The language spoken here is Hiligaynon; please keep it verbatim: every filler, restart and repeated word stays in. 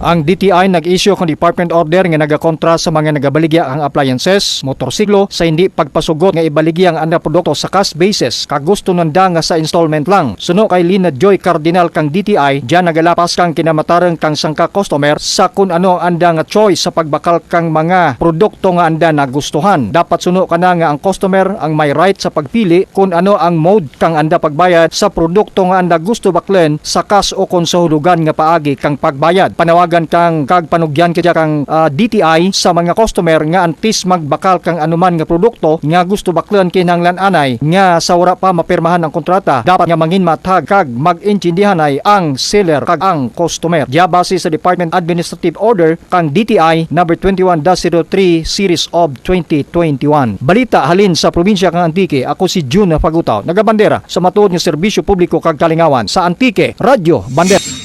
Ang D T I nag-issue kang department order nga nagakontra sa mga nagabaligya ang appliances, motorsiklo, sa hindi pagpasugot nga ibaligya ang anda produkto sa cash basis, kag gusto nanda nga sa installment lang. Suno kay Lina Joy Cardinal kang D T I, diyan nagalapas kang kinamatarang kang sangka customer sa kun ano ang anda nga choice sa pagbakal kang mga produkto nga anda nagustuhan. Dapat suno kana nga ang customer ang may right sa pagpili kun ano ang mode kang anda pagbayad sa produkto nga anda gusto baklen sa cash o kon sa hulugan nga paagi kang pagbayad. Panawagan kang kag panugyan kita kang, ah, D T I sa mga customer nga antes magbakal kang anuman nga produkto nga gusto baklen, kinahanglan anay nga sa wala pa mapirmahan ang kontrata, dapat nga mangin matag kag mag-intindihanay ang seller kag ang customer. Diya base sa Department Administrative Order kang D T I number twenty-one dash zero three series of twenty twenty-one. Balita halin sa probinsya kang Antique, ako si Jun Pagutaw, nagabandera sa matuod nga serbisyo publiko kag kalingawan sa Antique, Radyo Bandera.